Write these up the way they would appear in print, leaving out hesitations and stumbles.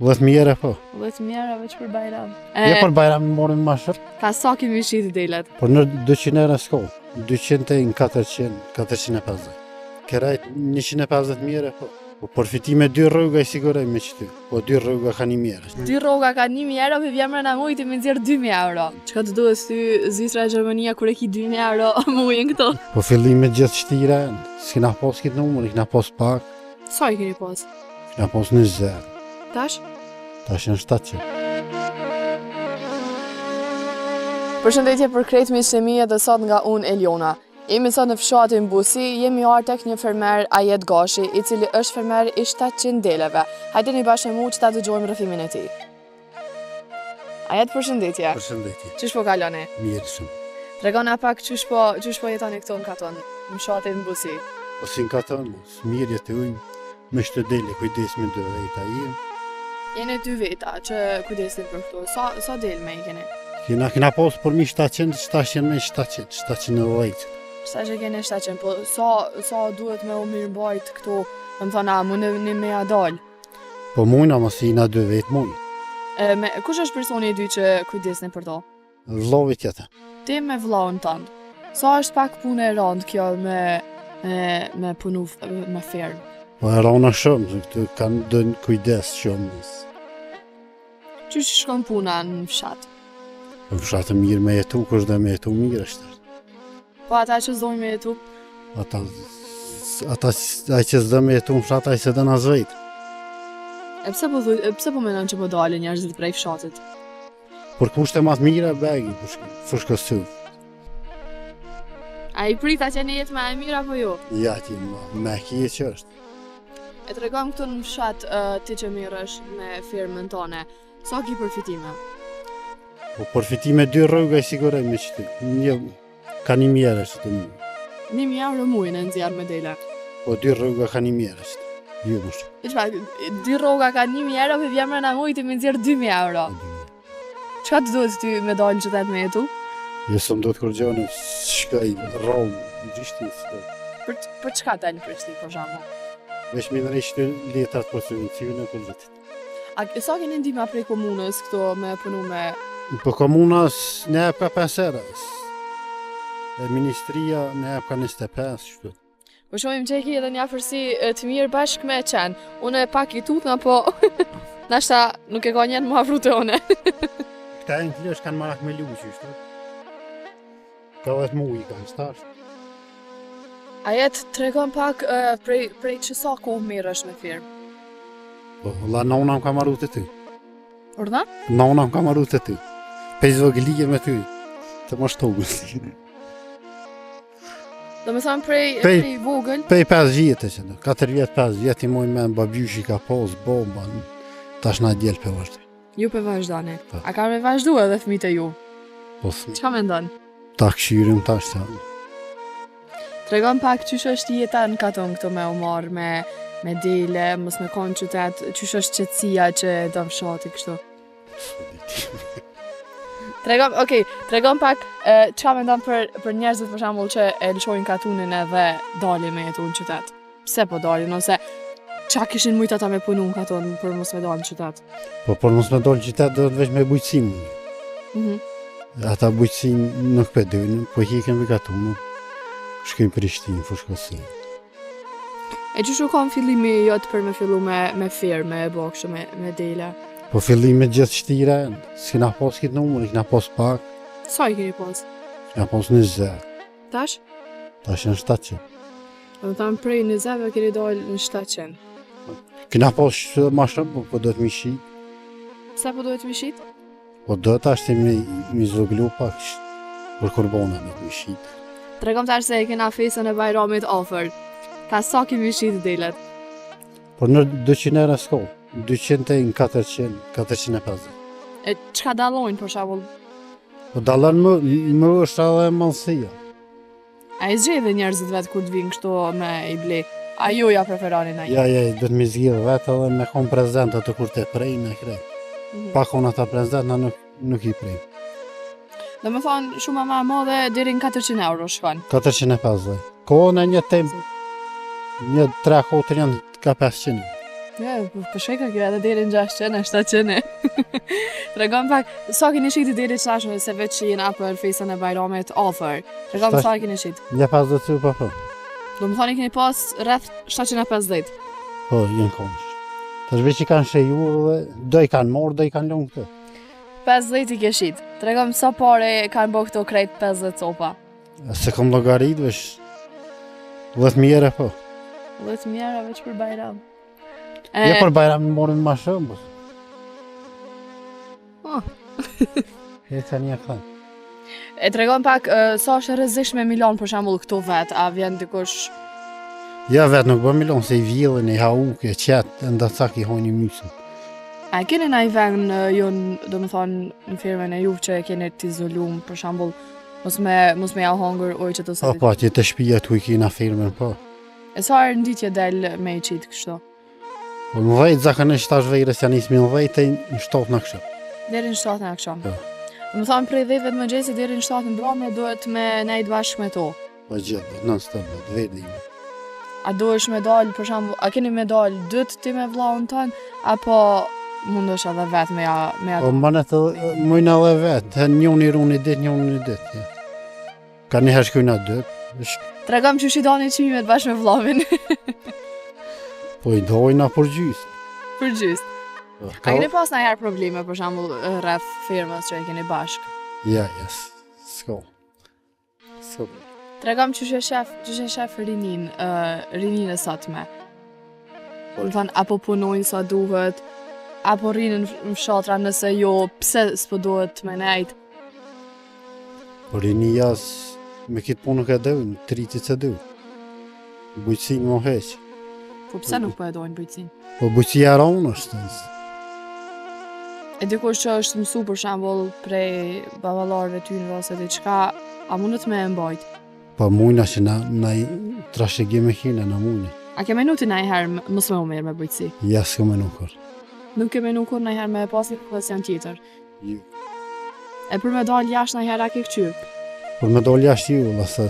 10.000 euro po. 10.000 euro veç për bajram. E, jo për bajram morëm ma shumë. Ka sa kemi shit delet? Por në 200 euro s'ka. 200 e në 400, 450. Krejt 150.000 euro po. Po përfitime dy rroga i siguroj me qëty. Po dy rroga ka 1.000 euro. Dy rroga ka 1.000 euro, po vjen mrena mujit me nxjerr 2.000 euro. Çka të duhet ty Zvicra e Gjermania kur e ki 2.000 euro mujin këto? Po fillimet gjithë shtira, s'kina pos këtë numër, i kina pos pak. Sa i keni pos? Kina pos 20. Tash? Tash janë 700. Përshëndetje për krejt miqtë e mi edhe sot nga unë Eliona. Jemi sot në fshatin Busi, jemi ardhë tek një fermer Ajet Gashi, i cili është fermer i 700 deleve. Hajdeni bashkë me mu që ta dëgjojmë rrëfimin e tij. Ajet, përshëndetje. Përshëndetje. Qysh po kaloni? Mirë shumë. Tregona pak qysh po, qysh po jetoni këtu në katon, në fshatin Busi. Po si në katon, mirë jetojmë, me qëto dele kujdes me dy veta jem. Jeni dy veta që kujdesni për këto, sa, sa dele me i keni? Kena, kena pos përmi 700, 700 me 700, 710. Sa që keni 700, po sa, sa duhet me u mirëmbajt këto, domethonë, a mundeni me ja dalë? Po mujna, masi jena dy vetë mujna. E, me, kush është personi i dytë që kujdesni për to? Vllavi tjetër. Ti me vllaun tënd. Sa është pak punë e rëndë kjo me me me punu me fermë? Po e rëndë shumë, se këtu kanë dojnë kujdes shumë. Qysh shkon puna në fshat? Në fshat mirë me jetu, kush do me jetu mirë është. Po ata që s'dojnë me jetu? Ata, ata ai që s'do me jetu në fshat, ai s'e don as vetë. E pse po, e pse po menon që po dalin njerëzit prej fshatit? Për kushte ma të mira, begi, Fushë Kosovë. A i prit atje një jetë ma e mirë apo jo? Ja, ti ma, me kje që është. E tregom këtu në fshat uh, ti që merresh me fermën tone. Sa ki përfitime? Po përfitime dy rroga i siguroj me qëty. Një Ka një mijë euro që të më. Një mijë euro mujin e nxjerr me dele. Po dy rroga ka një mijë euro që të. Jo më shumë. E çfarë? Dy rroga ka një mijë euro, po vjen mrena mujit me nxjerr 2000 euro. Çka të duhet ty me dalë në qytet me jetu? Jo s'më duhet kurgjo, në shkoj Romë, në Prishtinë, s'ka. Për, për çka dalë në Prishtinë, për shembull? Veç me ndreq letrat për subvencione për vitit. A sa keni ndihma prej komunës këto me punu me... Po komuna na jep ka 5 euro. E ministria na jep ka 25, shtu. Po shohim që e ki edhe një afërsi të mirë bashkë me qenë. Unë e pak i tutna, po nashta nuk e ka njenë më afru te une. Këta e në të lësh kanë marak me lu, që shtu. Ka vetë mu i kanë start. Ajet, tregom pak uh, prej, prej që sa kohë merresh me fermë? Po, valla nona më ka maru te ty. Urdhna? Nona më ka maru te ty. Pej zvogëlie me ty. Të më shtu. Domethanë prej, prej, prej vogël? Prej 5 vjetë që në, 4 vjetë, 5 vjetë i moj me në babyshi ka pos, bomba, tash na djelë pe vazhdoj. Ju pe vazhdoni. Po. A ka me vazhdu edhe fëmijët e ju? Po fëmijët. Çka mendon? Ta kqyrim tash ta. Tregom pak qysh është jeta në katon këtu me u marrë me me dele, mos me konë qytet, qysh është qetësia që e don fshati kështu. Tregom, okej, okay, tregom pak çka mendon për për njerëzit për shembull që e lëshojnë katunin edhe dalin me jetu në qytet. Pse po dalin ose ça kishin mujt ata me punu në katun për mos me dalë në qytet? Po për mos me dalë në qytet do të veç me bujqësinë. Mm -hmm. Ata bujqësinë nuk pe dojnë, po hiken prej katunit, shkojnë Prishtinë, Fushë Kosovë. E qysh u kon fillimi jot për me fillu me, me fermë, me e bo kështu me, me dele? Po fillimi gjithë shtira, s'kina pos këtë numër, kina pos pak. Sa i keni pos? Kina pos 20. Tash? Tash janë 700. Domethanë prej 20 keni dalë në 700. Kina pos që ma shumë, po, po duhet mi shit. Pse po duhet mi shit? Po duhet tash të mi, mi zvoglu pak për kurbana duhet mi shit. Tregom tash se e kena festën e Bajramit afër. Ka sa kemi shit delet? Por në 200 euro s'ka, 200 e në 400, 450. E çka dallojnë për shembull? Po dallon më, më është edhe madhësia. A i zgjedhin njerëzit vetë kur të vinë kështu me i ble? A ju ja preferoni na? Ja, ja, do të mi zgjidh vetë edhe me kon prezent atë kur të prejnë e krejt. Mm -hmm. Pa kon ata prezent, na nuk, nuk i prejnë. Domethonë, shuma ma e madhe deri në 400 euro shkon. 450. Kohën e një tem, një tre kotër janë ka 500. Ja, po po shkoj kjo edhe deri në 600, 700. Tregom pak, sa keni shit deri tash se veç që jena për festën e Bajramit afër. Tregom sa keni shit. Ja 50 copa po. Do më thoni keni pas rreth 750. Po, jenë konë. Tash veç i kanë sheju dhe do i kanë marrë, do i kanë lënë këtu. 50 i ke shit. Tregom sa pare kanë bë këto krejt 50 copa. S'e kom llogarit veç 10.000 euro po. 10.000 euro veç për Bajram. E... Jo për Bajram morëm ma shumë. Po. Oh. e të një këthën. E tregom pak, uh, sa është e rrezikshme me i lon për shembull këto vet, a vjen dikush Ja vetë nuk bën me i lon se i vjedhin, i ha ujku, e qetë, endacak i hojnë mysën. A e keni naj vend ju, do me thonë, në firmën e juve që e keni të izolum, për shembull, mos me, mos me ja hongër ujqit ose... Po, po, atje te shpia tu i kena firmën, po. E sa herë në ditë je del me i qitë kështu? Po, në dhetë, zakonisht tash verës ja nismi në dhetë, në shtatë në aksham. Deri në shtatë në aksham? Po. Do me thonë, prej dhetëve të mëngjesit deri në shtatë në mbrëmje duhet me nejtë bashkë me to? Po gjithë, non stop, dhe vedi ime. A duhesh me dalë, për shembull, a keni me dalë dytë ti me vllaun tënd, apo mundesh edhe vetë me ja... Me ja... Po më të, mujna edhe vetë, njoni run një ditë, njoni një ditë. Ja. Ka një herë shkojna dytë. Sh... Tregom qysh i dani çmimet bashkë me vllavin. po i dojna për gjysë. Për gjysë. Po, a keni pas najherë probleme, për shembull, rreth firmës që e keni bashkë? Ja, jes, s'ko. Super. Tregom qysh e shef, qysh e shef rinin, uh, rinin e sotme. Po. Do me thonë, apo punojnë sa duhet, apo rrinë në fshatra nëse jo, pse s'po duhet me nejt? Po rinia me këtë punë nuk e dojnë, të ritë s'e dojnë. Bujqësinë mo heq. Po pse nuk po e dojnë bujqësinë? Po bujqësia e ronë është. E dikush që është mësu për shembull prej baballarëve tynve ose diçka, a mundet me e mbajt? Po mujna që na, na trashëgim e kina, na mujna. A ke menu ti najherë mos me u marrë me bujqësi? Ja, s'kom menu kurrë. Nuk ke menu kurrë najherë me pas një profesion tjetër? Jo. E për me dalë jashtë najherë a ke këqyrë? Për me dalë jashtë jo, valla,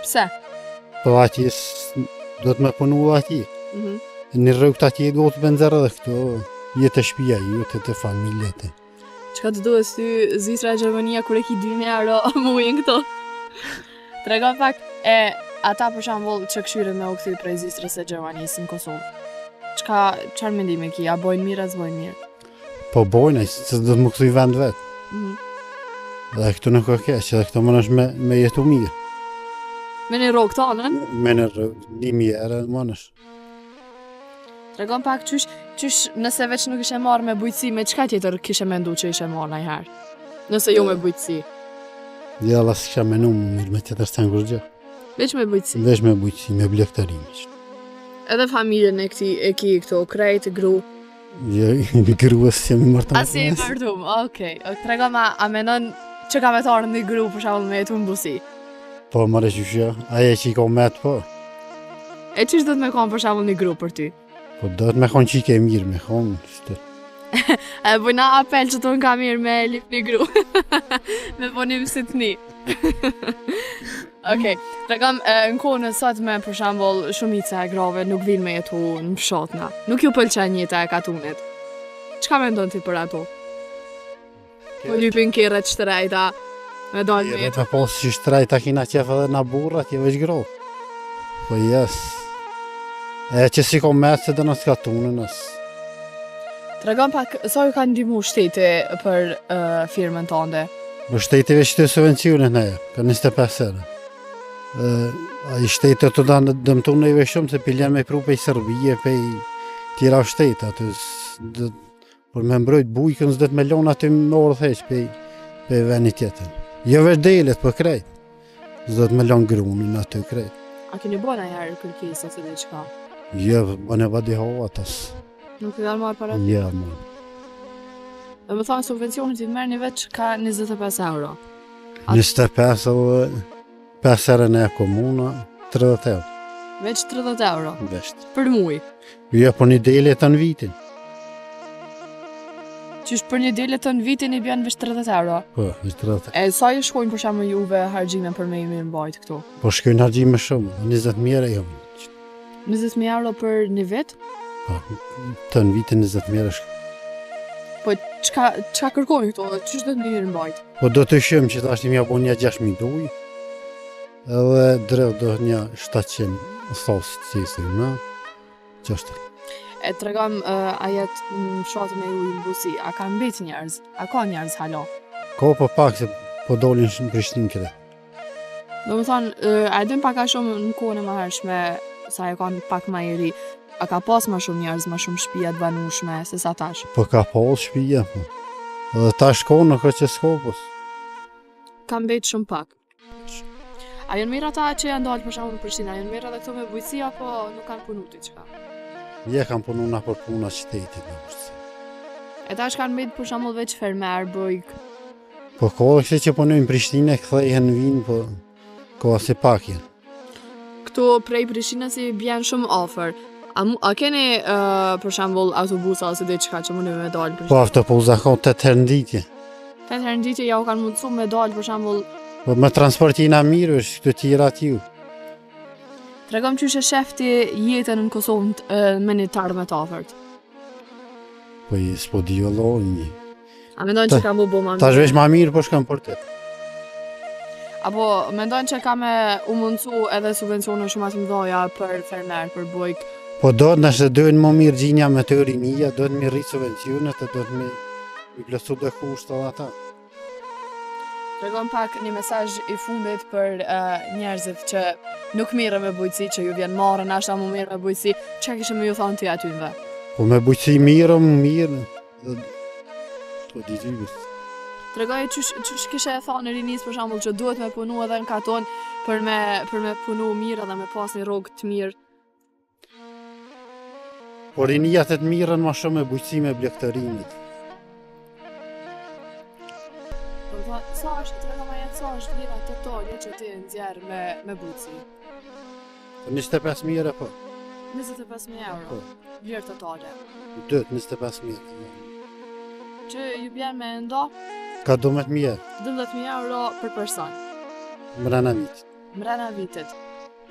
Pse? Po atje do të me punu atje. Mm -hmm. Një rrugë të atje do të me nxjerrë edhe këtu, je te shpia ju, te te familje te. Çka të duhet ty Zvicra e Gjermania kur e ki 2000 euro mujin këto? Trego pak e ata për shembull që kqyrin me u kthy prej Zvicrës e Gjermanisë në Kosovë. Çka çfarë mendimi ki? A bojnë mirë a s'bojnë mirë? Po bojnë, se do të m'u kthy n'vend vet. Mm -hmm. Dhe këtu nuk ka keq, edhe këtu mundesh me, me jetu mirë. Me një rrogë tonën? Me një rrogë, një mirë, mundesh. Tregom pak qysh, qysh nëse veç nuk ishe marrë me bujqësi, me çka tjetër kishe mendu që ishe marrë najherë? Nëse jo me bujqësi. Jo, valla s'kisha menu m'u marrë me tjetër sen kurgjë. Veç me bujqësi? Veç me bujqësi, me blegtori. Edhe familjen e këti, e ki këto, krejt, gru? Jo, gru s'jam i martum. A s'je i martum, okej. Okay. Tregoma, a menon që ka me t'ardhë një gru për shembull me jetu në Busi? Po, more qysh jo, ajo që i ka met, po. E qysh do të me konë për shembull një gru për ty? Po, do të me konë çikë e mirë, me konë, shtë. E bëjna apel që tonë ka mirë me lip një gru. me punim si të një. Okej, okay. tregom në kohën e sotme për shembull shumica e grave nuk vinë me jetu në fshatna. Nuk ju pëlqen jeta e katunit. Çka mendon ti për ato? Po lypin kerre të shtrejta, me dalë me jetu. Po si shtrejta kina qef edhe na burrat, jo veç gratë. Po jes. E që s'i ka met se do në katunën as. Tregom pak, sa ju ka ndihmu shteti për uh, firmën tënde? Po shteti veç të subvencionet na jep, ka 25 euro. Ai shteti të na dëmtu neve shumë se p'i len me pru pej Serbie, pej tjera shtete, aty do, për me mbrojt bujkën s'do të me lon aty me ardh hiç pej, pej venit tjetër. Jo veç delet, po krejt. S'do të me lon grunën aty krejt. A keni bo najherë kërkesë ose diçka? Jo, bëne badihava tas. Nuk e kanë marrë para? Jo, më. Do me thonë subvencionet i merrni veç ka 25 euro. 25 edhe 5 euro në komuna, 30 euro. Veç 30 euro? Veç. Për muj? Jo, po një dele të në vitin. Qysh për një dele të në vitin i bjen veç 30 euro? Po, veç 30 euro. E sa ju shkojnë për shembull juve harxhime për me i mirëmbajt këto? Po shkojnë harxhime shumë, 20.000 euro jo. 20.000 euro për një vit? Po, të në vitin 20 mijë është. Po, çka, çka kërkojnë këto, qysh do të mirëmbajt? Po, do të shumë që tash një bo një 6.000 duj, edhe dredh do një 700 thosë të si në, që është. E tregom uh, Ajet në fshatin e juj në Busi, a ka mbet njerëz? A ka njerëz hala? Ka po pak se po dolin në Prishtinë këtë. Do më thonë, a e din pak a shumë në kohën e mëhershme, sa je kanë pak ma i ri, a ka pas ma shumë njerëz, ma shumë shpia të banushme, se sa tash? Po ka pas shpia, po. Edhe tash ka nuk është që s'ka, po. Ka mbet shumë pak. A janë mirë ata që janë dalë për shembull në Prishtinë, a janë mirë edhe këto me bujqësi apo nuk kanë punu diçka? Ja kanë punu nëpër puna qytetit në bujqësi. E tash kanë mbet për shembull veç fermer, bujk. Po ka edhe kësi që punojnë në Prishtinë, kthehen vinë, po ka si pak janë. Këtu prej Prishtinës i bjen shumë afër. A, a keni uh, për shembull autobusa ose diçka që mundi me dalë Prishtinë? Po autobusa ka 8 herë në ditë. 8 herë në ditë ja u kanë mundësu me dalë për shembull Po me transport jena mirë, është këto tjera aty. Tregom qysh e shef ti jetën në Kosovë me një të ardhme të afërt. Po i s'po di valla një. A mendon që ka m'u bo ma mirë? Tash veç ma mirë po shkon për të. Apo mendon që ka me u mundësu edhe subvencione shumë ma të mdhaja për fermer, për bujk? Po do të nëse dojnë më mirë gjinja me të rinia, do të me rritë subvencionet, do të me i plotësu dhe kushtet edhe ata. Tregom pak një mesazh i fundit për uh, njerëzit që nuk mirren me bujqësi, që ju vjen marre, nashta m'u marrë me bujqësi, çka kishe me ju thonë ti atynve? Po me bujqësi mirë, mirë, Po di di bës. Tregoj qysh qysh kishe e thonë rinisë për shembull që duhet me punu edhe në katon për me për me punu mirë edhe me pas një rrogë të mirë. Po rinia të të mirren ma shumë me bujqësi me blegtorinë. Po thua, sa është tregom Ajet sa është vlera totale që ti nxjerr me me bujqësi? Po 25.000 euro po. 25.000 euro. Po. Vlerë totale. 25.000 euro. Që ju bjen me nda? Ka 12.000 euro. 12.000 euro për person. Mrena vitit. Mrena vitit.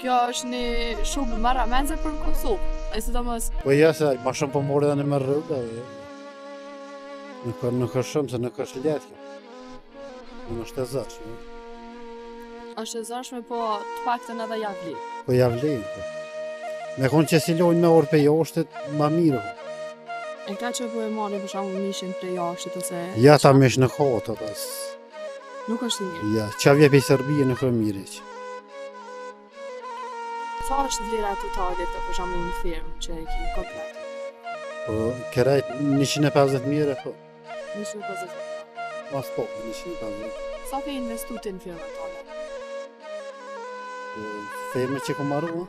Kjo është një shumë marramendëse për në Kosovë. E sidomos... Po ja se, ma shumë po more dhe në me rrugë. Nuk, nuk është shumë, se nuk është lehtë kjo. Nuk është e zorshme. Është e zorshme, po të paktën edhe ja vlen. Po ja vlen, po. Me konë që s'i lojnë me ardh prej jashtit, ma mirë. E këta që po e marrin për shembull mishin prej jashtit ose... Ja, ta mish në kotë, pas. Nuk është i mirë. Ja, që vje prej Serbie nuk është mirë. Që. Sa është vlera totale të për shembull në firmë që e ki komplet? Po, krejt 150 mijë, po. 150. Mas po, 150. Sa ke investu ti në firmën tënde? Po, firmë që kom maru,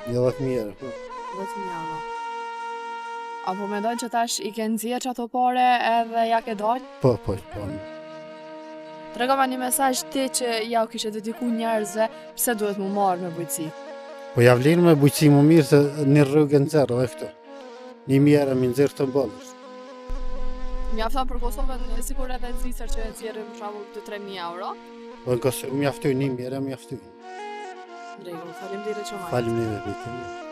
një 10.000 euro. Po. 10.000 euro. A po mendon që tash i ke nxjerr qato pare edhe ja ke dalë? Po, po, po. Tregoma një mesazh ti që ja u kishe dediku njerëzve pse duhet m'u marrë me bujqësi. Po ja vlen me bujqësi më mirë se një rrugë nxjerr edhe këtu. Një mijë euro mi nxjerr të mbollës. Mjafton për Kosovën, sikur edhe në Zvicër që e nxjerrim për shembull 2-3 mijë euro. Po në Kosovë mjaftojnë, një mijë euro mjaftojnë. Në rregull, faleminderit shumë. Faleminderit.